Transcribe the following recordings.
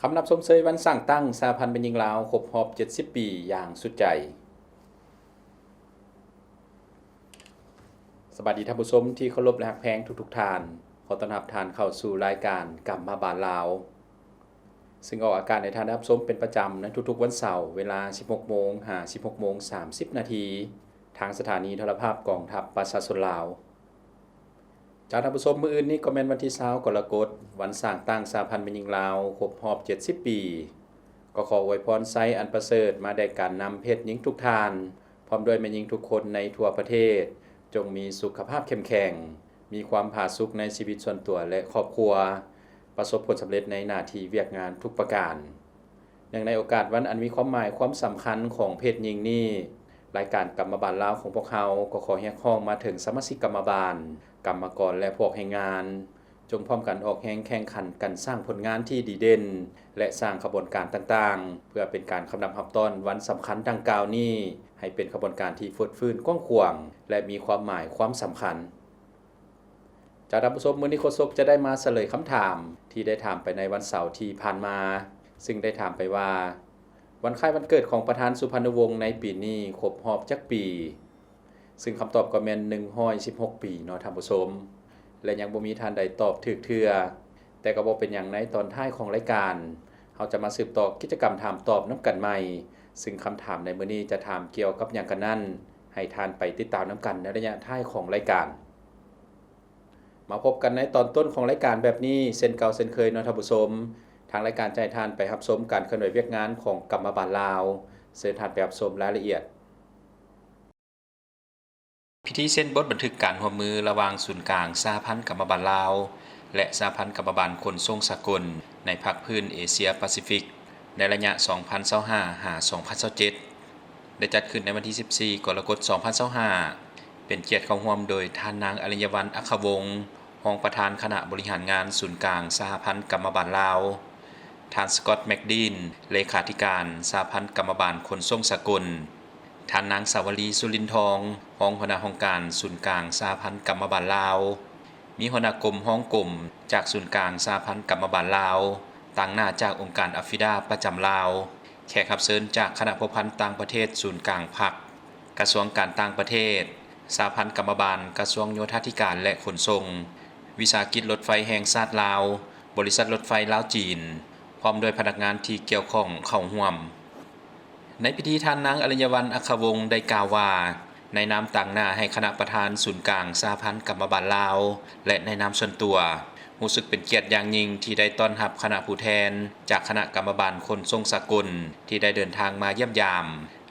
ຄຳນັບຊົມເຊີຍວັນສ້າງຕັ້ງສະຫະພັນແມ່ຍິງລາວຄົບຮອບເຈັດສິບປີຢ່າງສຸດໃຈ. ສະບາຍດີທ່ານຜູ້ຊົມທີ່ເຄົາລົບ ແລະ ຮັກແພງທຸກໆທ່ານ. ຂໍຕ້ອນຮັບທ່ານເຂົ້າສູ່ລາຍການກຳມະບານລາວ ຊຶ່ງອອກອາກາດໃຫ້ທ່ານໄດ້ຮັບຊົມເປັນປະຈຳໃນທຸກໆວັນເສົາ ເວລາສິບຫົກໂມງຫາສິບຫົກໂມງສາມສິບນາທີ ທາງສະຖານີໂທລະພາບກອງທັບປະຊາຊົນລາວ. ຈາກທ່ານຜູ້ຊົມ, ມື້ອື່ນນີ້ກໍແມ່ນວັນທີຊາວກໍລະກົດ, ວັນສ້າງຕັ້ງສະຫະພັນແມ່ຍິງລາວຄົບຮອບເຈັດສິບປີ. ກໍຂໍອວຍພອນໄຊອັນປະເສີດມາແດ່ການນຳເພດຍິງທຸກທ່ານ, ພ້ອມດ້ວຍແມ່ຍິງທຸກຄົນໃນທົ່ວປະເທດ, ຈົ່ງມີສຸຂະພາບເຂັ້ມແຂງ, ມີຄວາມຜາສຸກໃນຊີວິດສ່ວນຕົວ ແລະ ຄອບຄົວ, ປະສົບຜົນສຳເລັດໃນໜ້າທີ່ວຽກງານທຸກປະການ. ເນື່ອງໃນໂອກາດວັນອັນມີຄວາມໝາຍຄວາມສຳຄັນຂອງເພດຍິງນີ້, ລາຍການກຳມະບານລາວຂອງພວກເຮົາກໍຂໍຮຽກຮ້ອງມາເຖິງສະມາຊິກກຳມະບານ, ກຳມະກອນ ແລະ ພວກແຮງງານ, ຈົ່ງພ້ອມກັນອອກແຮງແຂ່ງຂັນກັນສ້າງຜົນງານທີ່ດີເດັ່ນ ແລະ ສ້າງຂະບວນການຕ່າງໆ ເພື່ອເປັນການຄຳນັບຮັບຕ້ອນວັນສຳຄັນດັ່ງກ່າວນີ້ ໃຫ້ເປັນຂະບວນການທີ່ຟົດຟື້ນກວ້າງຂວາງ ແລະ ມີຄວາມໝາຍຄວາມສຳຄັນ. ຈາກທ່ານຜູ້ຊົມ, ມື້ນີ້ໂຄສົກຈະໄດ້ມາສະເຫຼີຍຄຳຖາມທີ່ໄດ້ຖາມໄປໃນວັນເສົາທີ່ຜ່ານມາ, ຊຶ່ງໄດ້ຖາມໄປວ່າ ວັນຄ້າຍວັນເກີດຂອງປະທານສຸພານຸວົງໃນປີນີ້ຄົບຮອບຈັກປີ? ຊຶ່ງຄຳຕອບກໍແມ່ນໜຶ່ງຮ້ອຍສິບຫົກປີເນາະທ່ານຜູ້ຊົມ ແລະ ຍັງບໍ່ມີທ່ານໃດຕອບຖືກເທື່ອ. ແຕ່ກໍບໍ່ເປັນຫຍັງ, ໃນຕອນທ້າຍຂອງລາຍການ ເຮົາຈະມາສືບຕໍ່ກິດຈະກຳຖາມຕອບນຳກັນໃໝ່, ຊຶ່ງຄຳຖາມໃນມື້ນີ້ຈະຖາມກ່ຽວກັບຫຍັງກັນນັ້ນ ໃຫ້ທ່ານໄປຕິດຕາມນຳກັນໃນໄລຍະທ້າຍຂອງລາຍການ. ມາພົບກັນໃນຕອນຕົ້ນຂອງລາຍການແບບນີ້ ເຊັ່ນເກົ່າເຊັ່ນເຄີຍເນາະທ່ານຜູ້ຊົມ, ທາງລາຍການຈະໃຫ້ທ່ານໄປຮັບຊົມການເຄື່ອນໄຫວວຽກງານຂອງກຳມະບານລາວ. ເຊີນທ່ານໄປຮັບຊົມລາຍລະອຽດ. ພິທີເຊັນບົດບັນທຶກການຮ່ວມມືລະຫວ່າງສູນກາງສະຫະພັນກຳມະບານລາວ ແລະ ສະຫະພັນກຳມະບານຂົນສົ່ງສາກົນໃນພາກພື້ນເອເຊຍປາຊີຟິກ ໃນໄລຍະສອງພັນຊາວຫ້າຫາສອງພັນຊາວເຈັດ ໄດ້ຈັດຂຶ້ນໃນວັນທີສິບສີ່ ກໍລະກົດ ສອງພັນຊາວຫ້າ ເປັນກຽດເຂົ້າຮ່ວມໂດຍທ່ານນາງ ອາລິຍະວັນ ອັກຂະວົງ ຮອງປະທານຄະນະບໍລິຫານງານສູນກາງສະຫະພັນກຳມະບານລາວ, ທ່ານ ສະກອດ ແມັກດີນ ເລຂາທິການສະຫະພັນກຳມະບານຂົນສົ່ງສາກົນ, ທ່ານນາງ ສາວະລີ ສຸລິນທອງ ຮອງຫົວໜ້າຫ້ອງການສູນກາງສະຫະພັນກຳມະບານລາວ, ມີຫົວໜ້າກົມ, ຮອງກົມຈາກສູນກາງສະຫະພັນກຳມະບານລາວ, ຕາງໜ້າຈາກອົງການອາຟຣິດາປະຈຳລາວ, ແຂກຮັບເຊີນຈາກຄະນະພົວພັນຕ່າງປະເທດສູນກາງພັກ, ກະຊວງການຕ່າງປະເທດ, ສະຫະພັນກຳມະບານ, ກະຊວງໂຍທາທິການ ແລະ ຂົນສົ່ງ, ວິສາຫະກິດລົດໄຟແຫ່ງຊາດລາວ, ບໍລິສັດລົດໄຟລາວ-ຈີນ, ພ້ອມດ້ວຍພະນັກງານທີ່ກ່ຽວຂ້ອງເຂົ້າຮ່ວມ. ໃນພິທີ ທ່ານນາງ ອາລິຍະວັນ ອັກຂະວົງ ໄດ້ກ່າວວ່າ, ໃນນາມຕາງໜ້າໃຫ້ຄະນະປະທານສູນກາງສະຫະພັນກຳມະບານລາວ ແລະ ໃນນາມສ່ວນຕົວ, ຮູ້ສຶກເປັນກຽດຢ່າງຍິ່ງທີ່ໄດ້ຕ້ອນຮັບຄະນະຜູ້ແທນຈາກຄະນະກຳມະບານຂົນສົ່ງສາກົນ ທີ່ໄດ້ເດີນທາງມາຢ້ຽມຢາມ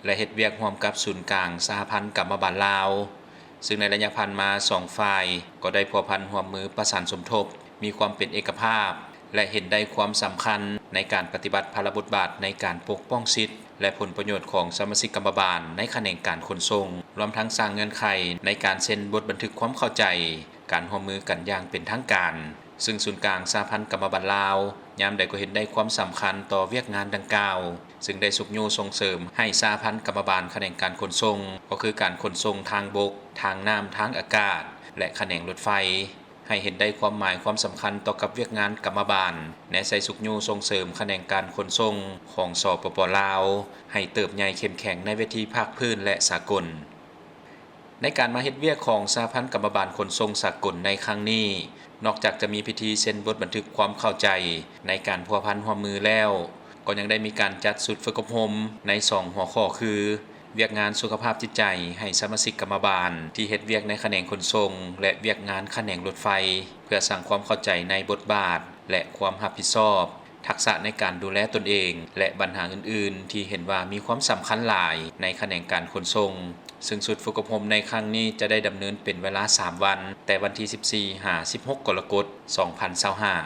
ແລະ ເຮັດວຽກຮ່ວມກັບສູນກາງສະຫະພັນກຳມະບານລາວ, ຊຶ່ງໃນໄລຍະຜ່ານມາ ສອງຝ່າຍກໍໄດ້ພົວພັນຮ່ວມມືປະສານສົມທົບ, ມີຄວາມເປັນເອກະພາບ ແລະ ເຫັນໄດ້ຄວາມສຳຄັນໃນການປະຕິບັດພາລະບົດບາດໃນການປົກປ້ອງສິດ ແລະ ຜົນປະໂຫຍດຂອງສະມາຊິກກຳມະບານໃນຂະແໜງການຂົນສົ່ງ, ລວມທັງສ້າງເງື່ອນໄຂໃນການເຊັນບົດບັນທຶກຄວາມເຂົ້າໃຈການຮ່ວມມືກັນຢ່າງເປັນທາງການ. ຊຶ່ງສູນກາງສະຫະພັນກຳມະບານລາວ ຍາມໃດກໍເຫັນໄດ້ຄວາມສຳຄັນຕໍ່ວຽກງານດັ່ງກ່າວ, ຊຶ່ງໄດ້ຊຸກຍູ້ສົ່ງເສີມໃຫ້ສະຫະພັນກຳມະບານຂະແໜງການຂົນສົ່ງ, ກໍຄືການຂົນສົ່ງທາງບົກ, ທາງນ້ຳ, ທາງອາກາດ ແລະ ຂະແໜງລົດໄຟ, ໃຫ້ເຫັນໄດ້ຄວາມໝາຍຄວາມສຳຄັນຕໍ່ກັບວຽກງານກຳມະບານ, ແນໃສ່ຊຸກຍູ້ສົ່ງເສີມຂະແໜງການຂົນສົ່ງຂອງ ສປປ ລາວ ໃຫ້ເຕີບໃຫຍ່ເຂັ້ມແຂງໃນເວທີພາກພື້ນ ແລະ ສາກົນ. ໃນການມາເຮັດວຽກຂອງສະຫະພັນກຳມະບານຂົນສົ່ງສາກົນໃນຄັ້ງນີ້, ນອກຈາກຈະມີພິທີເຊັນບົດບັນທຶກຄວາມເຂົ້າໃຈໃນການພົວພັນຮ່ວມມືແລ້ວ, ກໍຍັງໄດ້ມີການຈັດຊຸດຝຶກອົບຮົມໃນສອງຫົວຂໍ້ຄື ວຽກງານສຸຂະພາບຈິດໃຈໃຫ້ສະມາຊິກກຳມະບານທີ່ເຮັດວຽກໃນຂະແໜງຂົນສົ່ງ ແລະ ວຽກງານຂະແໜງລົດໄຟ, ເພື່ອສ້າງຄວາມເຂົ້າໃຈໃນບົດບາດ ແລະ ຄວາມຮັບຜິດຊອບ, ທັກສະໃນການດູແລຕົນເອງ ແລະ ບັນຫາອື່ນໆທີ່ເຫັນວ່າມີຄວາມສຳຄັນຫຼາຍໃນຂະແໜງການຂົນສົ່ງ, ຊຶ່ງຊຸດຝຶກອົບຮົມໃນຄັ້ງນີ້ຈະໄດ້ດຳເນີນເປັນເວລາສາມວັນ, ແຕ່ວັນທີສິບສີ່ຫາສິບຫົກ ກໍລະກົດ ສອງພັນຊາວຫ້າ.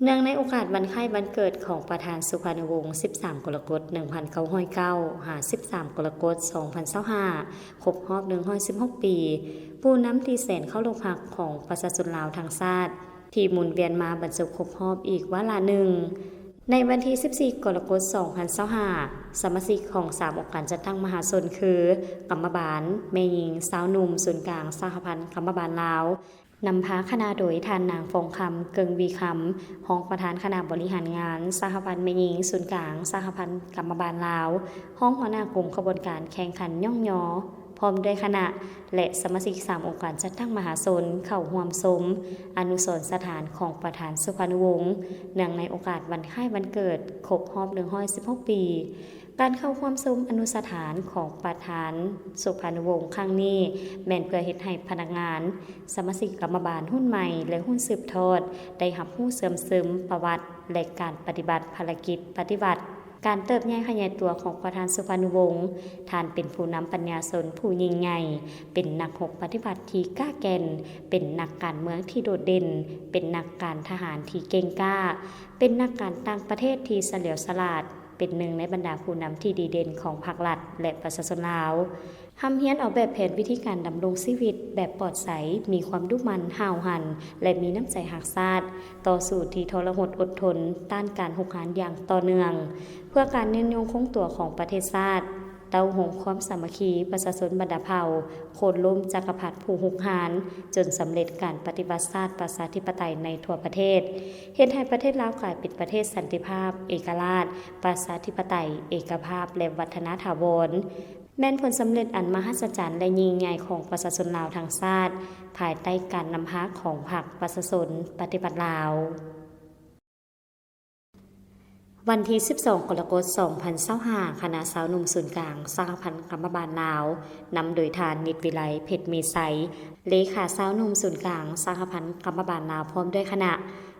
ເນື່ອງໃນໂອກາດວັນຄ້າຍວັນເກີດຂອງປະທານສຸພານຸວົງ ສິບສາມ ກໍລະກົດ ໜຶ່ງພັນເກົ້າຮ້ອຍເກົ້າ ຫາ ສິບສາມ ກໍລະກົດ ສອງພັນຊາວຫ້າ ຄົບຮອບ ໜຶ່ງຮ້ອຍສິບຫົກ ປີ, ຜູ້ນຳທີ່ແສນເຄົາລົບຮັກຂອງປະຊາຊົນລາວທັງຊາດ ທີ່ໝູນວຽນມາບັນຈົບຄົບຮອບອີກວາລະໜຶ່ງ. ໃນວັນທີສິບສີ່ ກໍລະກົດ ສອງພັນຊາວຫ້າ ສະມາຊິກຂອງສາມອົງການຈັດຕັ້ງມະຫາຊົນຄື ກຳມະບານ, ແມ່ຍິງ, ຊາວໜຸ່ມ, ສູນກາງສະຫະພັນກຳມະບານລາວ, ນຳພາຄະນະໂດຍ ທ່ານນາງ ຟອງຄຳ ເກິ່ງວີຄຳ, ຮອງປະທານຄະນະບໍລິຫານງານສະຫະພັນແມ່ຍິງສູນກາງສະຫະພັນກຳມະບານລາວ, ຮອງຫົວໜ້າກົມຂະບວນການແຂ່ງຂັນຍ້ອງຍໍ, ພ້ອມດ້ວຍຄະນະ ແລະ ສະມາຊິກສາມອົງການຈັດຕັ້ງມະຫາຊົນ ເຂົ້າຮ່ວມຊົມອະນຸສອນສະຖານຂອງປະທານສຸພານຸວົງ ເນື່ອງໃນໂອກາດວັນຄ້າຍວັນເກີດຄົບຮອບໜຶ່ງຮ້ອຍສິບຫົກປີ. ການເຂົ້າຮ່ວມຊົມອະນຸສະຖານຂອງປະທານສຸພານຸວົງຄັ້ງນີ້ ແມ່ນເພື່ອເຮັດໃຫ້ພະນັກງານ, ສະມາຊິກກຳມະບານຮຸ່ນໃໝ່ ແລະ ຮຸ່ນສືບທອດ ໄດ້ຮັບຮູ້ເຊື່ອມຊຶມປະຫວັດ ແລະ ການປະຕິບັດພາລະກິດປະຕິວັດ. ການເຕີບໃຫຍ່ຂະຫຍາຍຕົວຂອງປະທານສຸພານຸວົງ, ທ່ານເປັນຜູ້ນຳປັນຍາຊົນຜູ້ຍິ່ງໃຫຍ່, ເປັນນັກຮົບປະຕິວັດທີ່ກ້າແກ່ນ, ເປັນນັກການເມືອງທີ່ໂດດເດັ່ນ, ເປັນນັກການທະຫານທີ່ເກັ່ງກ້າ, ເປັນນັກການຕ່າງປະເທດທີ່ສະຫຼຽວສະຫຼາດ, ເປັນໜຶ່ງໃນບັນດາຜູ້ນຳທີ່ດີເດັ່ນຂອງພັກລັດ ແລະ ປະຊາຊົນລາວ. ຮ່ຳຮຽນອອກແບບແຜນວິທີການດຳລົງຊີວິດແບບປອດໃສ, ມີຄວາມດຸໝັ່ນ, ຫ້າວຫັນ ແລະ ມີນ້ຳໃຈຮັກຊາດ, ຕໍ່ສູ້ທີ່ທໍລະຫົດອົດທົນ, ຕ້ານການຮຸກຮານຢ່າງຕໍ່ເນື່ອງ, ເພື່ອການຍືນຍົງຄົງຕົວຂອງປະເທດຊາດ, ເຕົ້າໂຮມຄວາມສາມັກຄີປະຊາຊົນບັນດາເຜົ່າ, ໂຄ່ນລົ້ມຈັກກະພັດຜູ້ຮຸກຮານ, ຈົນສຳເລັດການປະຕິວັດຊາດປະຊາທິປະໄຕໃນທົ່ວປະເທດ, ເຮັດໃຫ້ປະເທດລາວກາຍເປັນປະເທດສັນຕິພາບ, ເອກະລາດ, ປະຊາທິປະໄຕ, ເອກະພາບ ແລະ ວັດທະນາຖາວອນ. ແມ່ນຜົນສຳເລັດອັນມະຫັດສະຈັນ ແລະ ຍິ່ງໃຫຍ່ຂອງປະຊາຊົນລາວທັງຊາດ, ພາຍໃຕ້ການນຳພາຂອງພັກປະຊາຊົນປະຕິວັດລາວ. ວັນທີສິບສອງ ກໍລະກົດ ສອງພັນຊາວຫ້າ, ຄະນະຊາວໜຸ່ມສູນກາງສະຫະພັນກຳມະບານລາວ, ນຳໂດຍທ່ານ ນິດວິໄລ ເພັດເມໄຊ, ເລຂາຊາວໜຸ່ມສູນກາງສະຫະພັນກຳມະບານລາວ ພ້ອມດ້ວຍຄະນະ,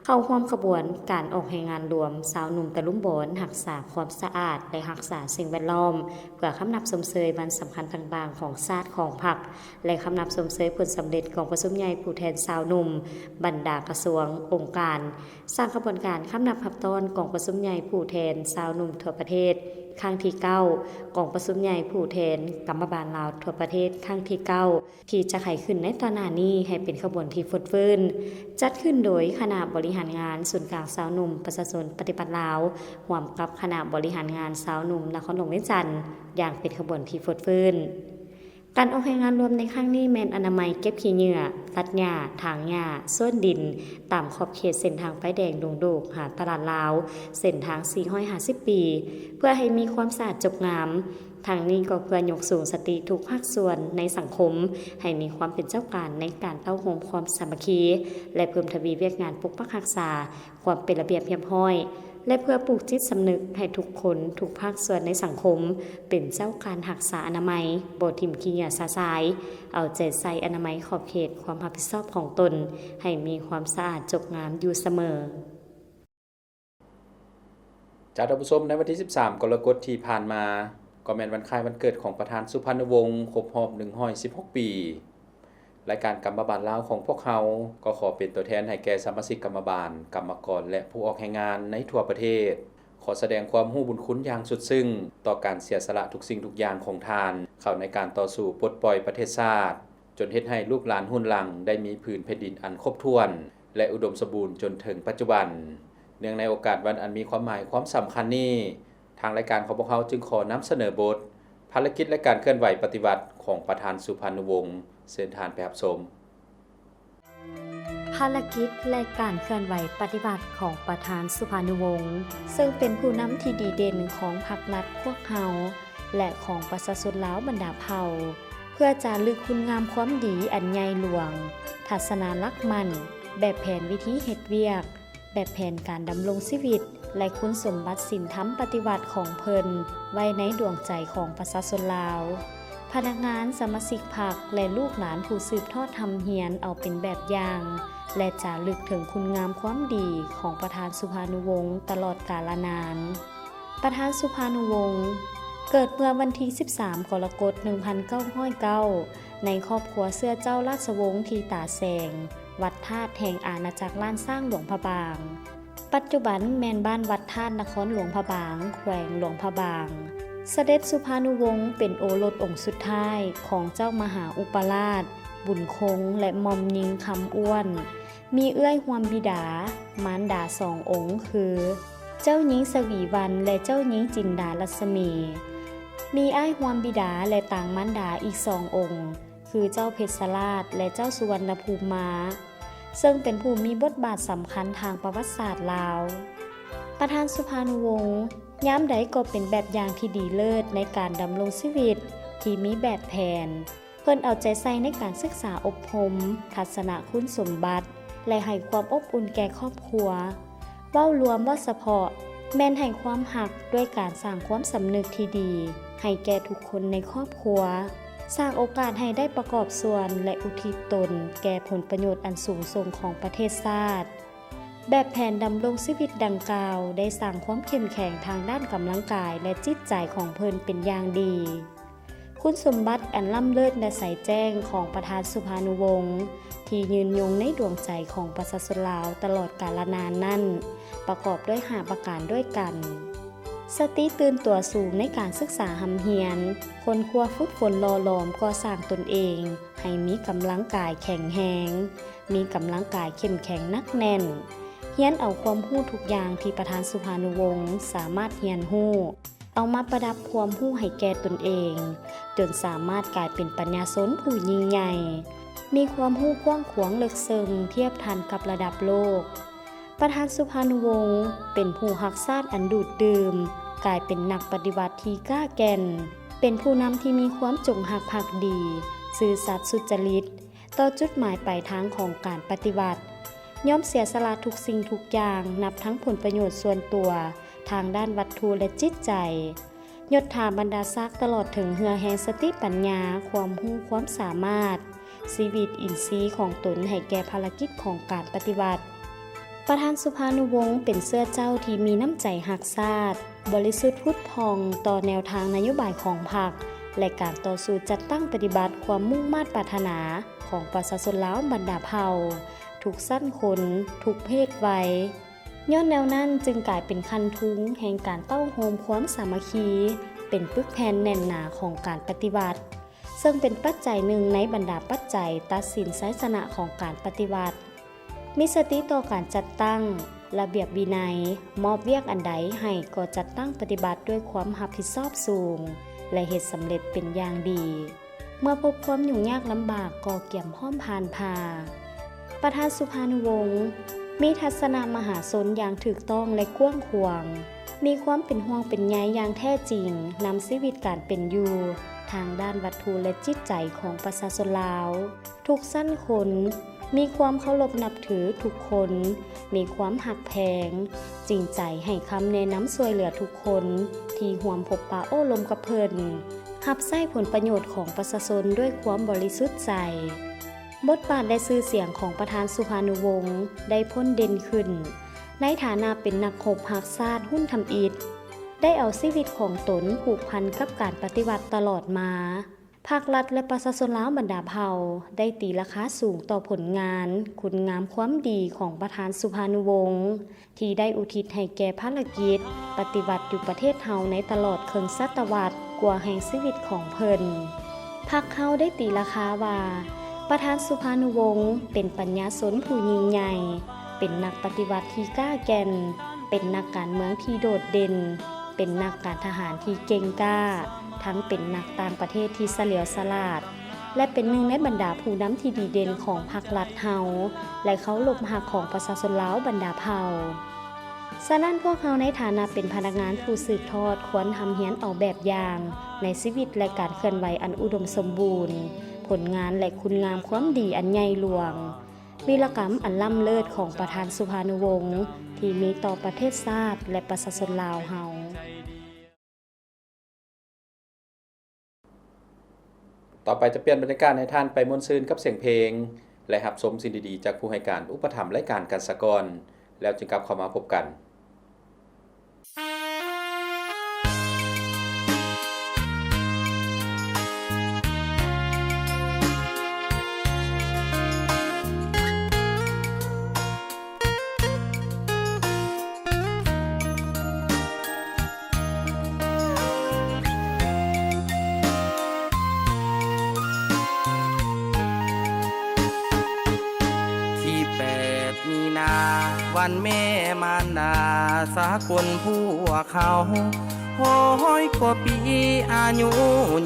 ເຂົ້າຮ່ວມຂະບວນການອອກແຮງງານລວມຊາວໜຸ່ມຕະລຸມບອນຮັກສາຄວາມສະອາດ ແລະ ຮັກສາສິ່ງແວດລ້ອມ, ເພື່ອຄຳນັບຊົມເຊີຍວັນສຳຄັນຕ່າງໆຂອງຊາດ, ຂອງພັກ ແລະ ຄຳນັບຊົມເຊີຍຜົນສຳເລັດກອງປະຊຸມໃຫຍ່ຜູ້ແທນຊາວໜຸ່ມບັນດາກະຊວງ, ອົງການ, ສ້າງຂະບວນການຄຳນັບຮັບຕ້ອນກອງປະຊຸມໃຫຍ່ຜູ້ແທນຊາວໜຸ່ມທົ່ວປະເທດຄັ້ງທີເກົ້າ, ກອງປະຊຸມໃຫຍ່ຜູ້ແທນກຳມະບານລາວທົ່ວປະເທດຄັ້ງທີເກົ້າ ທີ່ຈະໄຂຂຶ້ນໃນຕອນໜ້ານີ້ໃຫ້ເປັນຂະບວນທີ່ຟົດຟື້ນ, ຈັດຂຶ້ນໂດຍຄະນະບໍລິຫານງານສູນກາງຊາວໜຸ່ມປະຊາຊົນປະຕິວັດລາວ, ຮ່ວມກັບຄະນະບໍລິຫານງານຊາວໜຸ່ມນະຄອນຫຼວງວຽງຈັນ ຢ່າງເປັນຂະບວນທີ່ຟົດຟື້ນ. ການອອກແຮງງານລວມໃນຄັ້ງນີ້ແມ່ນອະນາໄມເກັບຂີ້ເຫຍື້ອ, ຕັດຫຍ້າ, ຖາງຫຍ້າ, ສວນດິນ ຕາມຂອບເຂດເສັ້ນທາງປ້າຍແດງດົງໂດກຫາຕະຫຼາດລາວ, ເສັ້ນທາງສີ່ຮ້ອຍຫ້າສິບປີ ເພື່ອໃຫ້ມີຄວາມສະອາດຈົບງາມ. ທັງນີ້ກໍເພື່ອຍົກສູງສະຕິທຸກພາກສ່ວນໃນສັງຄົມ ໃຫ້ມີຄວາມເປັນເຈົ້າການໃນການເຕົ້າໂຮມຄວາມສາມັກຄີ ແລະ ເພີ່ມທະວີວຽກງານປົກປັກຮັກສາຄວາມເປັນລະບຽບຮຽບຮ້ອຍ ແລະ ເພື່ອປູກຈິດສຳນຶກໃຫ້ທຸກຄົນ, ທຸກພາກສ່ວນໃນສັງຄົມ ເປັນເຈົ້າການຮັກສາອະນາໄມ, ບໍ່ຖິ້ມຂີ້ເຫຍື້ອຊະຊາຍ, ເອົາໃຈໃສ່ອະນາໄມຂອບເຂດຄວາມຮັບຜິດຊອບຂອງຕົນ ໃຫ້ມີຄວາມສະອາດຈົບງາມຢູ່ສະເໝີ. ເຈົ້າທ່ານຜູ້ຊົມ, ໃນວັນທີສິບສາມ ກໍລະກົດທີ່ຜ່ານມາ ກໍແມ່ນວັນຄ້າຍວັນເກີດຂອງປະທານສຸພານຸວົງ ຄົບຮອບໜຶ່ງຮ້ອຍສິບຫົກປີ. ລາຍການກຳມະບານລາວຂອງພວກເຮົາ ກໍຂໍເປັນຕົວແທນໃຫ້ແກ່ສະມາຊິກກຳມະບານ, ກຳມະກອນ ແລະ ຜູ້ອອກແຮງງານໃນທົ່ວປະເທດ ຂໍສະແດງຄວາມຮູ້ບຸນຄຸນຢ່າງສຸດຊຶ້ງຕໍ່ການເສຍສະຫຼະທຸກສິ່ງທຸກຢ່າງຂອງທ່ານ ເຂົ້າໃນການຕໍ່ສູ້ປົດປ່ອຍປະເທດຊາດ, ຈົນເຮັດໃຫ້ລູກຫຼານຮຸ່ນຫຼັງໄດ້ມີຜືນແຜ່ນດິນອັນຄົບຖ້ວນ ແລະ ອຸດົມສົມບູນຈົນເຖິງປັດຈຸບັນ. ເນື່ອງໃນໂອກາດວັນອັນມີຄວາມໝາຍຄວາມສຳຄັນນີ້, ທາງລາຍການຂອງພວກເຮົາຈຶ່ງຂໍນຳສະເໜີບົດ ພາລະກິດ ແລະ ການເຄື່ອນໄຫວປະຕິວັດຂອງປະທານສຸພານຸວົງ. ເຊີນທ່ານໄປຮັບຊົມ. ພາລະກິດ ແລະ ການເຄື່ອນໄຫວປະຕິວັດຂອງປະທານສຸພານຸວົງ ເຊິ່ງເປັນຜູ້ນຳທີ່ດີເດັ່ນຂອງພັກລັດພວກເຮົາ ແລະ ຂອງປະຊາຊົນລາວບັນດາເຜົ່າ ເພື່ອຈາລຶກຄຸນງາມຄວາມດີອັນໃຫຍ່ຫຼວງ, ທັດສະນະຫຼັກໝັ້ນ, ແບບແຜນວິທີເຮັດວຽກ, ແບບແຜນການດຳລົງຊີວິດ ແລະ ຄຸນສົມບັດສິນທຳປະຕິວັດຂອງເພິ່ນໄວ້ໃນດວງໃຈຂອງປະຊາຊົນລາວ, ພະນັກງານ, ສະມາຊິກພັກ ແລະ ລູກຫຼານຜູ້ສືບທອດຮ່ຳຮຽນເອົາເປັນແບບຢ່າງ ແລະ ຈາລຶກເຖິງຄຸນງາມຄວາມດີຂອງປະທານສຸພານຸວົງຕະຫຼອດກາລະນານ. ປະທານສຸພານຸວົງ ເກີດເມື່ອວັນທີສິບສາມ ກໍລະກົດ ໜຶ່ງພັນເກົ້າຮ້ອຍເກົ້າ ໃນຄອບຄົວເຊື້ອເຈົ້າລາຊະວົງທີຕາແສງ, ວັດທາດແຫ່ງອານາຈັກລ້ານຊ້າງຫຼວງພະບາງ, ປັດຈຸບັນແມ່ນບ້ານວັດທາດ ນະຄອນຫຼວງພະບາງ, ແຂວງຫຼວງພະບາງ. ສະເດັດສຸພານຸວົງເປັນໂອລົດອົງສຸດທ້າຍຂອງເຈົ້າມະຫາອຸປະລາດ ບຸນຄົງ ແລະ ໝ່ອມຍິງຄຳອ້ວນ. ມີເອື້ອຍຮ່ວມບິດາ, ມານດາສອງອົງ ຄື ເຈົ້າຍິງສະຫວີວັນ ແລະ ເຈົ້າຍິງຈິນດາລັດສະໝີ. ມີອ້າຍຮ່ວມບິດາ ແລະ ຕາງມານດາອີກສອງອົງ ຄື ເຈົ້າເພັດສະລາດ ແລະ ເຈົ້າສຸວັນນະພູມມາ. ເຊິ່ງເປັນຜູ້ມີບົດບາດສຳຄັນທາງປະຫວັດສາດລາວ. ປະທານສຸພານຸວົງ ຍາມໃດກໍເປັນແບບຢ່າງທີ່ດີເລີດໃນການດຳລົງຊີວິດທີ່ມີແບບແຜນ. ເພິ່ນເອົາໃຈໃສ່ໃນການສຶກສາອົບຮົມທັດສະນະຄຸນສົມບັດ ແລະ ໃຫ້ຄວາມອົບອຸ່ນແກ່ຄອບຄົວ. ເວົ້າລວມ, ເວົ້າສະເພາະ, ແມ່ນໃຫ້ຄວາມຮັກດ້ວຍການສ້າງຄວາມສຳນຶກທີ່ດີໃຫ້ແກ່ທຸກຄົນໃນຄອບຄົວ, ສ້າງໂອກາດໃຫ້ໄດ້ປະກອບສ່ວນ ແລະ ອຸທິດຕົນແກ່ຜົນປະໂຫຍດອັນສູງສົ່ງຂອງປະເທດຊາດ. ແບບແຜນດຳລົງຊີວິດດັ່ງກ່າວໄດ້ສ້າງຄວາມເຂັ້ມແຂງທາງດ້ານກຳລັງກາຍ ແລະ ຈິດໃຈຂອງເພິ່ນເປັນຢ່າງດີ. ຄຸນສົມບັດອັນລ້ຳເລີດ ແລະ ໃສແຈ້ງຂອງປະທານສຸພານຸວົງ ທີ່ຍືນຍົງໃນດວງໃຈຂອງປະຊາຊົນລາວຕະຫຼອດກາລະນານນັ້ນ ປະກອບດ້ວຍຫ້າປະການດ້ວຍກັນ: ສະຕິຕື່ນຕົວສູງໃນການສຶກສາຮ່ຳຮຽນ, ຄົ້ນຄວ້າຝຶກຝົນຫຼໍ່ຫຼອມກໍ່ສ້າງຕົນເອງໃຫ້ມີກຳລັງກາຍແຂງແຮງ, ມີກຳລັງກາຍເຂັ້ມແຂງໜັກແໜ້ນ, ຮຽນເອົາຄວາມຮູ້ທຸກຢ່າງທີ່ປະທານສຸພານຸວົງສາມາດຮຽນຮູ້ ເອົາມາປະດັບຄວາມຮູ້ໃຫ້ແກ່ຕົນເອງ ຈົນສາມາດກາຍເປັນປັນຍາຊົນຜູ້ຍິ່ງໃຫຍ່, ມີຄວາມຮູ້ກວ້າງຂວາງເລິກເຊິ່ງທຽບທັນກັບລະດັບໂລກ. ປະທານສຸພານຸວົງ ເປັນຜູ້ຮັກຊາດອັນດູດດື່ມ, ກາຍເປັນນັກປະຕິວັດທີ່ກ້າແກ່ນ, ເປັນຜູ້ນຳທີ່ມີຄວາມຈົງຮັກພັກດີ, ຊື່ສັດສຸດຈະລິດ ຕໍ່ຈຸດໝາຍປາຍທາງຂອງການປະຕິວັດ, ຍອມເສຍສະຫຼະທຸກສິ່ງທຸກຢ່າງ, ນັບທັງຜົນປະໂຫຍດສ່ວນຕົວ, ທາງດ້ານວັດຖຸ ແລະ ຈິດໃຈ, ຍົດຖາບັນດາສັກ ຕະຫຼອດເຖິງເຫື່ອແຮງສະຕິປັນຍາ, ຄວາມຮູ້ຄວາມສາມາດ, ຊີວິດອິນຊີຂອງຕົນໃຫ້ແກ່ພາລະກິດຂອງການປະຕິວັດ. ປະທານສຸພານຸວົງ ເປັນເຊື້ອເຈົ້າທີ່ມີນ້ຳໃຈຮັກຊາດ, ບໍລິສຸດຜຸດຜ່ອງຕໍ່ແນວທາງນະໂຍບາຍຂອງພັກ ແລະ ການຕໍ່ສູ້ຈັດຕັ້ງປະຕິບັດຄວາມມຸ່ງມາດປາດຖະໜາຂອງປະຊາຊົນລາວບັນດາເຜົ່າ, ທຸກຊັ້ນຄົນ, ທຸກເພດໄວ. ຍ້ອນແນວນັ້ນຈຶ່ງກາຍເປັນຄັນທຸງແຫ່ງການເຕົ້າໂຮມຄວາມສາມັກຄີ, ເປັນປຶກແຜ່ນແໜ້ນໜາຂອງການປະຕິວັດ, ເຊິ່ງເປັນປັດໄຈໜຶ່ງໃນບັນດາປັດໄຈຕັດສິນໄຊຊະນະຂອງການປະຕິວັດ. ມີສະຕິຕໍ່ການຈັດຕັ້ງ, ລະບຽບວິໄນ, ມອບວຽກອັນໃດໃຫ້ກໍຈັດຕັ້ງປະຕິບັດດ້ວຍຄວາມຮັບຜິດຊອບສູງ ແລະ ເຮັດສຳເລັດເປັນຢ່າງດີ. ເມື່ອພົບຄວາມຫຍຸ້ງຍາກລຳບາກກໍກຽມພ້ອມຜ່ານຜ່າ. ປະທານສຸພານຸວົງ ມີທັດສະນະມະຫາຊົນຢ່າງຖືກຕ້ອງ ແລະ ກວ້າງຂວາງ, ມີຄວາມເປັນຫ່ວງເປັນໃຍຢ່າງແທ້ຈິງນຳຊີວິດການເປັນຢູ່ທາງດ້ານວັດຖຸ ແລະ ຈິດໃຈຂອງປະຊາຊົນລາວ. ທຸກຊັ້ນຄົນ, ມີຄວາມເຄົາລົບນັບຖືທຸກຄົນ, ມີຄວາມຮັກແພງ, ຈິງໃຈໃຫ້ຄຳແນະນຳຊ່ວຍເຫຼືອທຸກຄົນທີ່ຮ່ວມພົບປະໂອ້ລົມກັບເພິ່ນ, ຮັບໃຊ້ຜົນປະໂຫຍດຂອງປະຊາຊົນດ້ວຍຄວາມບໍລິສຸດໃຈ. ບົດບາດ ແລະ ຊື່ສຽງຂອງປະທານສຸພານຸວົງໄດ້ພົ້ນເດັ່ນຂຶ້ນ ໃນຖານະເປັນນັກຮົບຮັກຊາດຮຸ່ນທຳອິດ, ໄດ້ເອົາຊີວິດຂອງຕົນຜູກພັນກັບການປະຕິວັດຕະຫຼອດມາ. ພັກລັດ ແລະ ປະຊາຊົນລາວບັນດາເຜົ່າໄດ້ຕີລາຄາສູງຕໍ່ຜົນງານຄຸນງາມຄວາມດີຂອງປະທານສຸພານຸວົງ ທີ່ໄດ້ອຸທິດໃຫ້ແກ່ພາລະກິດປະຕິວັດຢູ່ປະເທດເຮົາໃນຕະຫຼອດເຄິ່ງສະຕະວັດກວ່າແຫ່ງຊີວິດຂອງເພິ່ນ. ພັກເຮົາໄດ້ຕີລາຄາວ່າ ປະທານສຸພານຸວົງເປັນປັນຍາຊົນຜູ້ຍິ່ງໃຫຍ່, ເປັນນັກປະຕິວັດທີ່ກ້າແກ່ນ, ເປັນນັກການເມືອງທີ່ໂດດເດັ່ນ, ເປັນນັກການທະຫານທີ່ເກັ່ງກ້າ, ທັງເປັນນັກຕ່າງປະເທດທີ່ສະຫຼຽວສະຫຼາດ ແລະ ເປັນໜຶ່ງໃນບັນດາຜູ້ນຳທີ່ດີເດັ່ນຂອງພັກລັດເຮົາ ແລະ ເຄົາລົບຮັກຂອງປະຊາຊົນລາວບັນດາເຜົ່າ. ສະນັ້ນ, ພວກເຮົາໃນຖານະເປັນພະນັກງານຜູ້ສືບທອດ ຄວນຮ່ຳຮຽນເອົາແບບຢ່າງໃນຊີວິດ ແລະ ການເຄື່ອນໄຫວອັນອຸດົມສົມບູນ, ຜົນງານ ແລະ ຄຸນງາມຄວາມດີອັນໃຫຍ່ຫຼວງ, ວີລະກຳອັນລ້ຳເລີດຂອງປະທານສຸພານຸວົງ ທີ່ມີຕໍ່ປະເທດຊາດ ແລະ ປະຊາຊົນລາວເຮົາ. ຕໍ່ໄປຈະປ່ຽນບັນຍາກາດໃຫ້ທ່ານໄປມ່ວນຊື່ນກັບສຽງເພງ ແລະ ຮັບຊົມສິ່ງດີໆຈາກຜູ້ໃຫ້ການອຸປະຖຳລາຍການກັນສາກ່ອນ, ແລ້ວຈຶ່ງກັບເຂົ້າມາພົບກັນ. ທີແປດມີນາ ວັນແມ່ມານດາສາກົນພວກເຮົາ ຮ້ອຍກວ່າປີອາຍຸ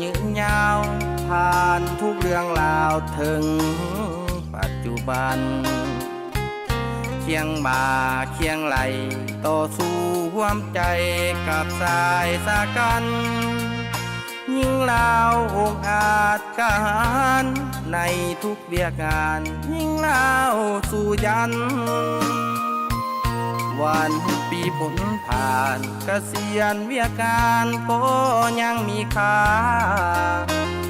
ຍືນຍາວ ຜ່ານທຸກເລື່ອງລາວເຖິງປັດຈຸບັນ. ຄຽງບ່າຄຽງໄຫຼ່ ຕໍ່ສູ້ຮ່ວມໃຈກັບຊາຍຊະກັນ. ຍິງລາວອົງອາດກ້າຫານ ໃນທຸກວຽກງານ ຍິງລາວສູ້ຢັນ. ວັນປີພົ້ນຜ່ານ ກະສຽນວຽກງານກໍຍັງມີຄ່າ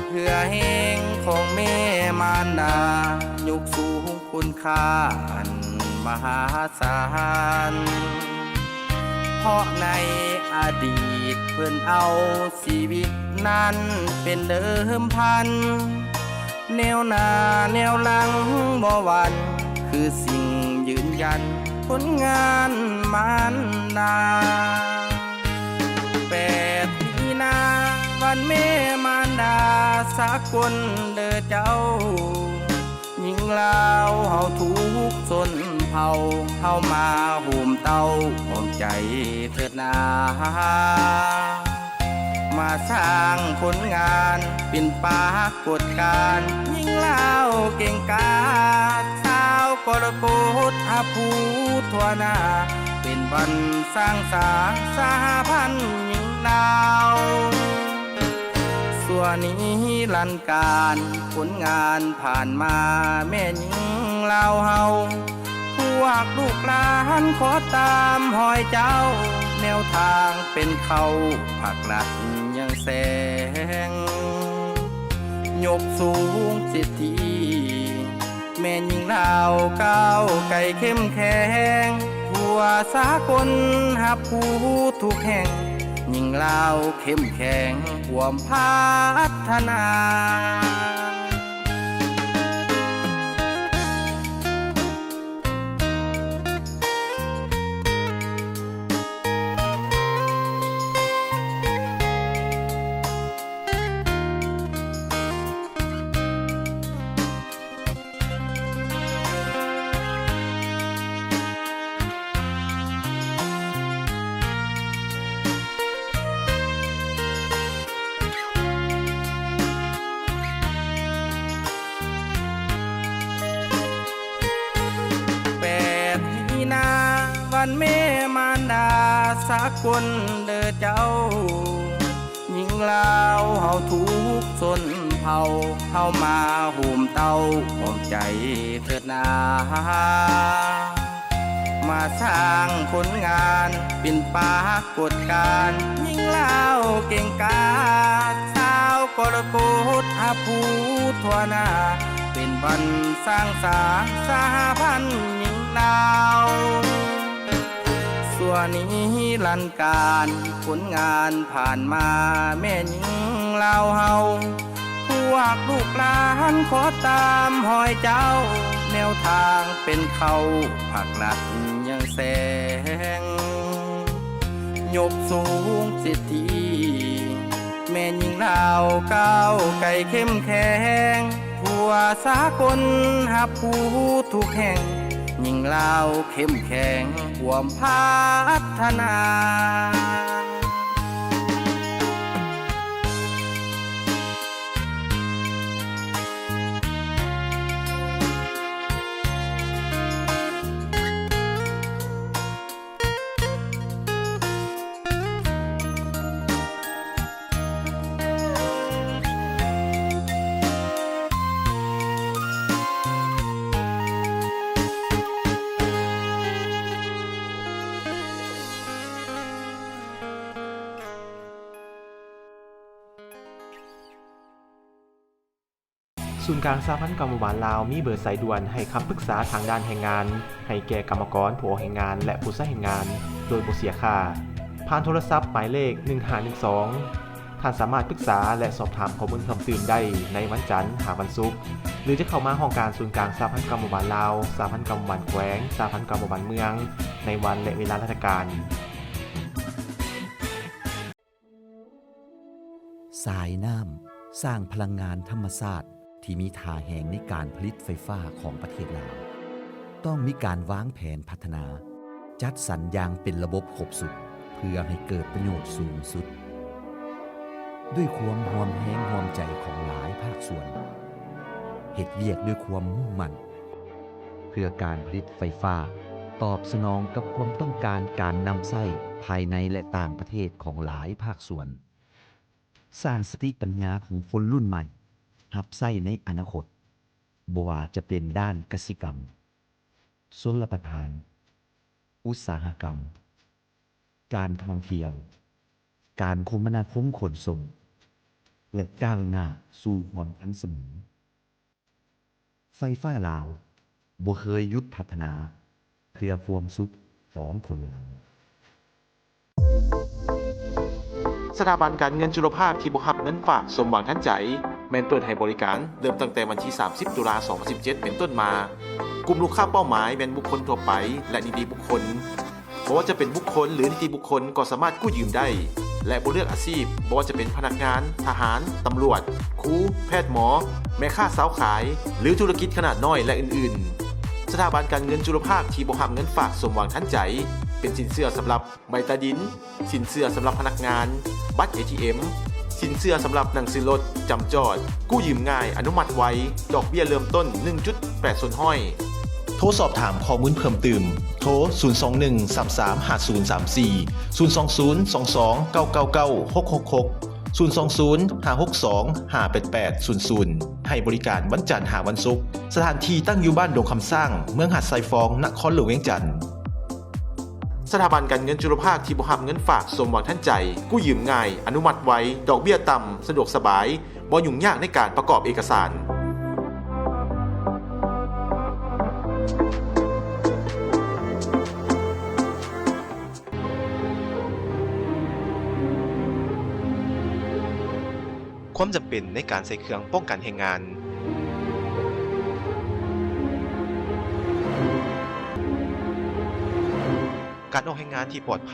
ເພື່ອແຮງຂອງແມ່ມານດາ ຍົກສູງຄຸນຄ່າອັນມະຫາສານ. ເພາະໃນອະດີດເພິ່ນເອົາຊີວິດນັ້ນເປັນເດີມພັນ ແນວໜ້າແນວຫຼັງບໍ່ຫວັ່ນ ຄືສິ່ງຢືນຢັນຜົນງານມານດາ. ແປດມີນາ ວັນແມ່ມານດາສາກົນເດີເຈົ້າ. ຍິງລາວເຮົາທຸກຊົນເຜົ່າ ເຮົາມາໂຮມເຕົ້າພ້ອມໃຈເທີດນາ. ມາສ້າງຜົນງານເປັນປາກົດການ ຍິງລາວເກັ່ງກ້າ ຊາວກໍລະກົດຮັບຮູ້ທົ່ວໜ້າ ເປັນວັນສ້າງສາສະຫະພັນຍິງລາວ. ຊົ່ວນິລັນການ ຜົນງານຜ່ານມາແມ່ຍິງລາວເຮົາ ພວກລູກຫຼານຂໍຕາມຮອຍເຈົ້າ ແນວທາງເປັນເຂົ້າພັກລັດຍັງແສງ ຍົກສູງສິດທິ ແມ່ຍິງລາວກ້າວໄກເຂັ້ມແຂງ ທົ່ວສາກົນຮັບຮູ້ທຸກແຫ່ງ ຍິງລາວເຂັ້ມແຂງຮ່ວມພັດທະນາ. ແປດມີນາ ວັນແມ່ມານດາສາກົນເດີເຈົ້າ. ຍິງລາວເຮົາທຸກຊົນເຜົ່າ ເຮົາມາໂຮມເຕົ້າພ້ອມໃຈເທີດນາ. ມາສ້າງຜົນງານເປັນປາກົດການ ຍິງລາວເກັ່ງກ້າ ຊາວກໍລະກົດຮັບຮູ້ທົ່ວໜ້າ ເປັນວັນສ້າງສາສະຫະພັນຍິງລາວ. ຊົ່ວນິລັນການ ຜົນງານຜ່ານມາແມ່ຍິງລາວເຮົາ ພວກລູກຫຼານຂໍຕາມຮອຍເຈົ້າ ແນວທາງເປັນເຂົ້າພັກລັດຍັງແສງ ຍົກສູງສິດທິ ແມ່ຍິງລາວກ້າວໄກເຂັ້ມແຂງ ທົ່ວສາກົນຮັບຮູ້ທຸກແຫ່ງ ຍິງລາວເຂັ້ມແຂງຮ່ວມພັດທະນາ. ສູນກາງສະຫະພັນກຳມະບານລາວ ມີເບີສາຍດ່ວນໃຫ້ຄຳປຶກສາທາງດ້ານແຮງງານ ໃຫ້ແກ່ກຳມະກອນ, ຜູ້ອອກແຮງງານ ແລະ ຜູ້ໃຊ້ແຮງງານ ໂດຍບໍ່ເສຍຄ່າ ຜ່ານໂທລະສັບໝາຍເລກ ໜຶ່ງຫ້າໜຶ່ງສອງ. ທ່ານສາມາດປຶກສາ ແລະ ສອບຖາມຂໍ້ມູນເພີ່ມຕື່ມໄດ້ໃນວັນຈັນຫາວັນສຸກ ຫຼື ຈະເຂົ້າມາຫ້ອງການສູນກາງສະຫະພັນກຳມະບານລາວ, ສະຫະພັນກຳມະບານແຂວງ, ສະຫະພັນກຳມະບານເມືອງ ໃນວັນ ແລະ ເວລາລາຊະການ. ສາຍນ້ຳ ສ້າງພະລັງງານທຳມະຊາດທີ່ມີທ່າແຮງໃນການຜະລິດໄຟຟ້າຂອງປະເທດລາວ. ຕ້ອງມີການວາງແຜນພັດທະນາ, ຈັດສັນຢ່າງເປັນລະບົບຄົບຊຸດ ເພື່ອໃຫ້ເກີດປະໂຫຍດສູງສຸດ. ດ້ວຍຄວາມຮ່ວມແຮງຮ່ວມໃຈຂອງຫຼາຍພາກສ່ວນ, ເຮັດວຽກດ້ວຍຄວາມມຸ່ງໝັ້ນ ເພື່ອການຜະລິດໄຟຟ້າ ຕອບສະໜອງກັບຄວາມຕ້ອງການການນຳໃຊ້ພາຍໃນ ແລະ ຕ່າງປະເທດຂອງຫຼາຍພາກສ່ວນ, ສ້າງສະຕິປັນຍາຂອງຄົນລຸ້ນໃໝ່ຮັບໃຊ້ໃນອະນາຄົດ, ບໍ່ວ່າຈະເປັນດ້ານກະສິກຳ, ຊົນລະປະທານ, ອຸດສາຫະກຳ, ການທ່ອງທ່ຽວ, ການຄົມມະນາຄົມຂົນສົ່ງ ແລະ ກ້າວໜ້າສູ່ຄວາມທັນສະໄໝ. ໄຟຟ້າລາວບໍ່ເຄີຍຢຸດພັດທະນາເພື່ອຄວາມສຸກຂອງຄົນລາວ. ສະຖາບັນການເງິນຈຸລະພາກທີ່ບໍ່ຮັບເງິນຝາກສົມຫວັງທັນໃຈ ແມ່ນເປີດໃຫ້ບໍລິການເລີ່ມຕັ້ງແຕ່ວັນທີສາມສິບ ຕຸລາ ສອງພັນສິບເຈັດ ເປັນຕົ້ນມາ. ກຸ່ມລູກຄ້າເປົ້າໝາຍແມ່ນບຸກຄົນທົ່ວໄປ ແລະ ນິຕິບຸກຄົນ. ບໍ່ວ່າຈະເປັນບຸກຄົນ ຫຼື ນິຕິບຸກຄົນກໍສາມາດກູ້ຢືມໄດ້ ແລະ ບໍ່ເລືອກອາຊີບ, ບໍ່ວ່າຈະເປັນພະນັກງານ, ທະຫານ, ຕຳຫຼວດ, ຄູ, ແພດ, ໝໍ, ແມ່ຄ້າຊາວຂາຍ ຫຼື ທຸລະກິດຂະໜາດນ້ອຍ ແລະ ອື່ນໆ. ສະຖາບັນການເງິນຈຸລະພາກທີ່ບໍ່ຮັບເງິນຝາກສົມຫວັງທັນໃຈ ເປັນສິນເຊື່ອສຳລັບໃບຕາດິນ, ສິນເຊື່ອສຳລັບພະນັກງານ, ບັດເອທີເອັມ, ສິນເຊື່ອສຳລັບໜັງສືລົດ, ຈຳຈອດ, ກູ້ຢືມງ່າຍ, ອະນຸມັດໄວ, ດອກເບ້ຍເລີ່ມຕົ້ນ ໜຶ່ງຈຸດແປດສ່ວນຮ້ອຍ. ໂທສອບຖາມຂໍ້ມູນເພີ່ມຕື່ມ, ໂທ ສູນສອງໜຶ່ງ ສາມສາມ ຫ້າສູນສາມສີ່, ສູນສອງສູນ ສອງສອງ ເກົ້າເກົ້າເກົ້າ ຫົກຫົກຫົກ, ສູນສອງສູນ ຫ້າຫົກສອງ ຫ້າແປດແປດສູນສູນ. ໃຫ້ບໍລິການວັນຈັນຫາວັນສຸກ. ສະຖານທີ່ຕັ້ງຢູ່ບ້ານດົງຄຳຊ້າງ, ເມືອງຫາດຊາຍຟອງ, ນະຄອນຫຼວງວຽງຈັນ. ສະຖາບັນການເງິນຈຸລະພາກທີ່ບໍ່ຮັບເງິນຝາກສົມຫວັງທັນໃຈ, ກູ້ຢືມງ່າຍ, ອະນຸມັດໄວ, ດອກເບ້ຍຕ່ຳ, ສະດວກສະບາຍ, ບໍ່ຫຍຸ້ງຍາກໃນການປະກອບເອກະສານ. ຄວາມຈຳເປັນໃນການໃສ່ເຄື່ອງປ້ອງກັນແຮງງານ. ການອອກແຮງງານທີ່ປອດໄພ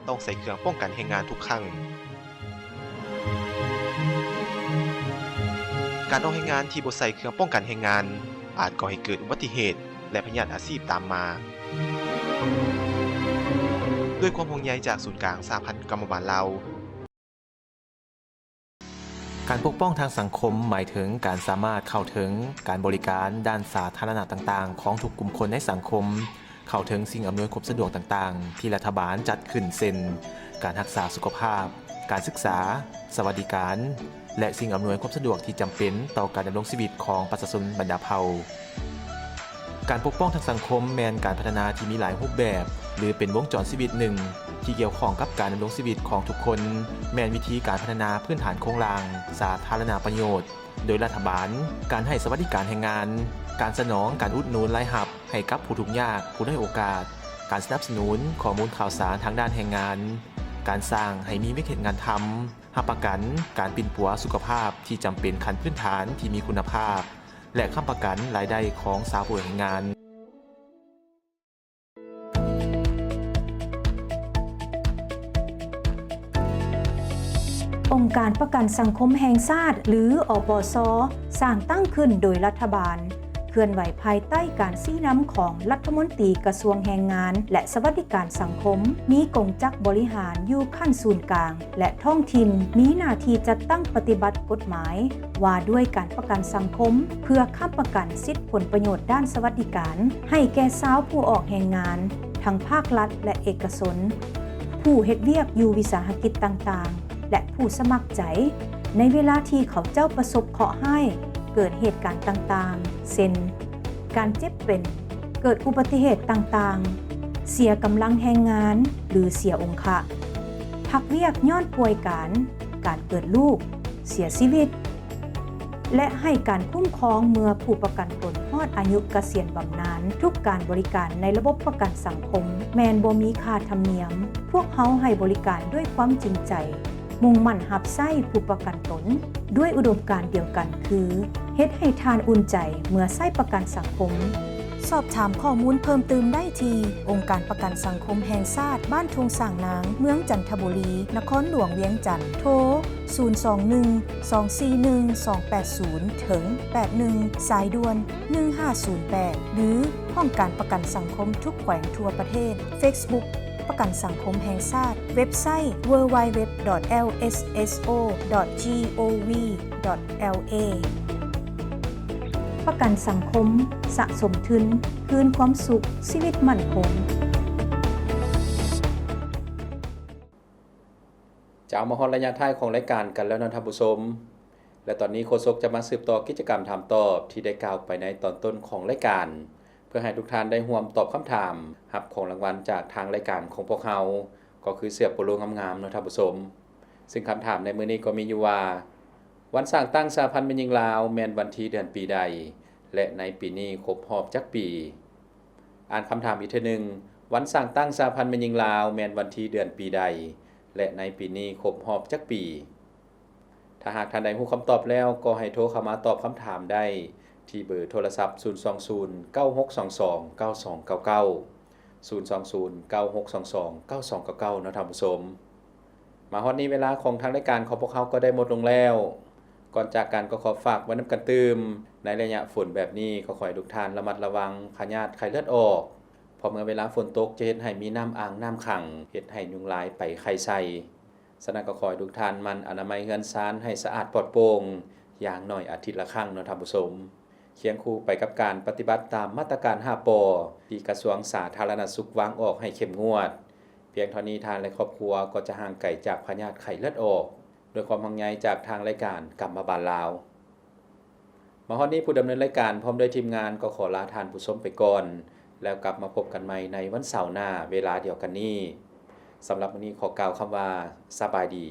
ຕ້ອງໃສ່ເຄື່ອງປ້ອງກັນແຮງງານທຸກຄັ້ງ. ການອອກແຮງງານທີ່ບໍ່ໃສ່ເຄື່ອງປ້ອງກັນແຮງງານ ອາດກໍ່ໃຫ້ເກີດອຸບັດຕິເຫດ ແລະ ພະຍາດອາຊີບຕາມມາ. ດ້ວຍຄວາມຫ່ວງໃຍຈາກສູນກາງສະຫະພັນກຳມະບານລາວ. ການປົກປ້ອງທາງສັງຄົມ ໝາຍເຖິງການສາມາດເຂົ້າເຖິງການບໍລິການດ້ານສາທາລະນະຕ່າງໆຂອງທຸກກຸ່ມຄົນໃນສັງຄົມ, ເຂົ້າເຖິງສິ່ງອຳນວຍຄວາມສະດວກຕ່າງໆທີ່ລັດຖະບານຈັດຂຶ້ນ ເຊັ່ນ ການຮັກສາສຸຂະພາບ, ການສຶກສາ, ສະຫວັດດີການ ແລະ ສິ່ງອຳນວຍຄວາມສະດວກທີ່ຈຳເປັນຕໍ່ການດຳລົງຊີວິດຂອງປະຊາຊົນບັນດາເຜົ່າ. ການປົກປ້ອງທາງສັງຄົມແມ່ນການພັດທະນາທີ່ມີຫຼາຍຮູບແບບ ຫຼື ເປັນວົງຈອນຊີວິດໜຶ່ງທີ່ກ່ຽວຂ້ອງກັບການດຳລົງຊີວິດຂອງທຸກຄົນ, ແມ່ນວິທີການພັດທະນາພື້ນຖານໂຄງລ່າງສາທາລະນະປະໂຫຍດໂດຍລັດຖະບານ, ການໃຫ້ສະຫວັດດີການແຮງງານ, ການສະໜອງການອຸດໜູນລາຍຮັບໃຫ້ກັບຜູ້ທຸກຍາກ, ຜູ້ດ້ອຍໂອກາດ, ການສະໜັບສະໜູນຂໍ້ມູນຂ່າວສານທາງດ້ານແຮງງານ, ການສ້າງໃຫ້ມີວຽກເຮັດງານທຳ, ຮັບປະກັນການປິ່ນປົວສຸຂະພາບທີ່ຈຳເປັນຂັ້ນພື້ນຖານທີ່ມີຄຸນນະພາບ ແລະ ຄ້ຳປະກັນລາຍໄດ້ຂອງຊາວຜູ້ແຮງງານ. ອົງການປະກັນສັງຄົມແຫ່ງຊາດ ຫຼື ອປຊ ສ້າງຕັ້ງຂຶ້ນໂດຍລັດຖະບານ, ເຄື່ອນໄຫວພາຍໃຕ້ການຊີ້ນຳຂອງລັດຖະມົນຕີກະຊວງແຮງງານ ແລະ ສະຫວັດດີການສັງຄົມ, ມີກົງຈັກບໍລິຫານຢູ່ຂັ້ນສູນກາງ ແລະ ທ້ອງຖິ່ນ, ມີໜ້າທີ່ຈັດຕັ້ງປະຕິບັດກົດໝາຍ ວ່າດ້ວຍການປະກັນສັງຄົມ ເພື່ອຄ້ຳປະກັນສິດຜົນປະໂຫຍດດ້ານສະຫວັດດີການ ໃຫ້ແກ່ຊາວຜູ້ອອກແຮງງານ ທັງພາກລັດ ແລະ ເອກະຊົນ, ຜູ້ເຮັດວຽກຢູ່ວິສາຫະກິດຕ່າງໆ ແລະ ຜູ້ສະໝັກໃຈ ໃນເວລາທີ່ເຂົາເຈົ້າປະສົບເຄາະຮ້າຍ, ເກີດເຫດການຕ່າງໆ ເຊັ່ນ ການເຈັບເປັນ, ເກີດອຸບັດຕິເຫດຕ່າງໆ, ເສຍກຳລັງແຮງງານ ຫຼື ເສຍອົງຄະ, ພັກວຽກຍ້ອນປ່ວຍການ, ການເກີດລູກ, ເສຍຊີວິດ ແລະ ໃຫ້ການຄຸ້ມຄອງເມື່ອຜູ້ປະກັນຕົນຮອດອາຍຸກະສຽນບຳນານ. ທຸກການບໍລິການໃນລະບົບປະກັນສັງຄົມແມ່ນບໍ່ມີຄ່າທຳນຽມ. ພວກເຮົາໃຫ້ບໍລິການດ້ວຍຄວາມຈິງໃຈ, ມຸ່ງໝັ້ນຮັບໃຊ້ຜູ້ປະກັນຕົນດ້ວຍອຸດົມການດຽວກັນ ຄື ເຮັດໃຫ້ທ່ານອຸ່ນໃຈເມື່ອໃຊ້ປະກັນສັງຄົມ. ສອບຖາມຂໍ້ມູນເພີ່ມຕື່ມໄດ້ທີ່ ອົງການປະກັນສັງຄົມແຫ່ງຊາດ ບ້ານທົ່ງສ້າງນາງ, ເມືອງຈັນທະບູລີ, ນະຄອນຫຼວງວຽງຈັນ. ໂທ ສູນສອງໜຶ່ງ ສອງສີ່ໜຶ່ງ ສອງແປດສູນ ເຖິງ ແປດໜຶ່ງ ສາຍດ່ວນ ໜຶ່ງຫ້າສູນແປດ ຫຼື ຫ້ອງການປະກັນສັງຄົມທຸກແຂວງທົ່ວປະເທດ. ເຟສບຸກ ປະກັນສັງຄົມແຫ່ງຊາດ, ເວັບໄຊ www.lsso.gov.la. ປະກັນສັງຄົມ, ສະສົມທຶນ, ຄືນຄວາມສຸກ, ຊີວິດໝັ້ນຄົງ. ເຈົ້າ, ມາຮອດໄລຍະທ້າຍຂອງລາຍການກັນແລ້ວເນາະທ່ານຜູ້ຊົມ ແລະ ຕອນນີ້ໂຄສົກຈະມາສືບຕໍ່ກິດຈະກຳຖາມຕອບທີ່ໄດ້ກ່າວໄປໃນຕອນຕົ້ນຂອງລາຍການ ເພື່ອໃຫ້ທຸກທ່ານໄດ້ຮ່ວມຕອບຄຳຖາມ ຮັບຂອງລາງວັນຈາກທາງລາຍການຂອງພວກເຮົາ ກໍຄືເສື້ອໂປໂລງາມໆເນາະທ່ານຜູ້ຊົມ. ຊຶ່ງຄຳຖາມໃນມື້ນີ້ກໍມີຢູ່ວ່າ ວັນສ້າງຕັ້ງສະຫະພັນແມ່ຍິງລາວ ແມ່ນວັນທີເດືອນປີໃດ ແລະ ໃນປີນີ້ຄົບຮອບຈັກປີ? ອ່ານຄຳຖາມອີກເທື່ອໜຶ່ງ, ວັນສ້າງຕັ້ງສະຫະພັນແມ່ຍິງລາວ ແມ່ນວັນທີເດືອນປີໃດ ແລະ ໃນປີນີ້ຄົບຮອບຈັກປີ? ຖ້າຫາກທ່ານໃດຮູ້ຄຳຕອບແລ້ວ ກໍໃຫ້ໂທເຂົ້າມາຕອບຄຳຖາມໄດ້ທີ່ເບີໂທລະສັບ ສູນສອງສູນ ເກົ້າຫົກສອງສອງ ເກົ້າສອງເກົ້າເກົ້າ ສູນສອງສູນ ເກົ້າຫົກສອງສອງ ເກົ້າສອງເກົ້າເກົ້າ ເນາະທ່ານຜູ້ຊົມ. ມາຮອດນີ້ເວລາຂອງທາງລາຍການຂອງພວກເຮົາກໍໄດ້ໝົດລົງແລ້ວ. ກ່ອນຈາກກັນກໍຂໍຝາກໄວ້ນຳກັນຕື່ມ, ໃນໄລຍະຝົນແບບນີ້ກໍຂໍໃຫ້ທຸກທ່ານລະມັດລະວັງພະຍາດໄຂ້ເລືອດອອກ, ເພາະເມື່ອເວລາຝົນຕົກຈະເຮັດໃຫ້ມີນ້ຳອາງນ້ຳຂັງ, ເຮັດໃຫ້ຍຸງລາຍໄປໄຂ່ໃສ່. ສະນັ້ນກໍຂໍໃຫ້ທຸກທ່ານໝັ່ນອະນາໄມເຮືອນຊານໃຫ້ສະອາດປອດໂປ່ງ, ຢ່າງໜ້ອຍອາທິດລະຄັ້ງເນາະທ່ານຜູ້ຊົມ. ຄຽງຄູ່ໄປກັບການປະຕິບັດຕາມມາດຕະການຫ້າ ປ ທີ່ກະຊວງສາທາລະນະສຸກວາງອອກໃຫ້ເຂັ້ມງວດ. ພຽງເທົ່ານີ້ທ່ານ ແລະ ຄອບຄົວກໍຈະຫ່າງໄກຈາກພະຍາດໄຂ້ເລືອດອອກ. ດ້ວຍຄວາມຫ່ວງໃຍຈາກທາງລາຍການກຳມະບານລາວ. ມາຮອດນີ້ຜູ້ດຳເນີນລາຍການພ້ອມດ້ວຍທີມງານກໍຂໍລາທ່ານຜູ້ຊົມໄປກ່ອນ, ແລ້ວກັບມາພົບກັນໃໝ່ໃນວັນເສົາໜ້າເວລາດຽວກັນນີ້. ສຳລັບມື້ນີ້ຂໍກ່າວຄຳວ່າ ສະບາຍດີ.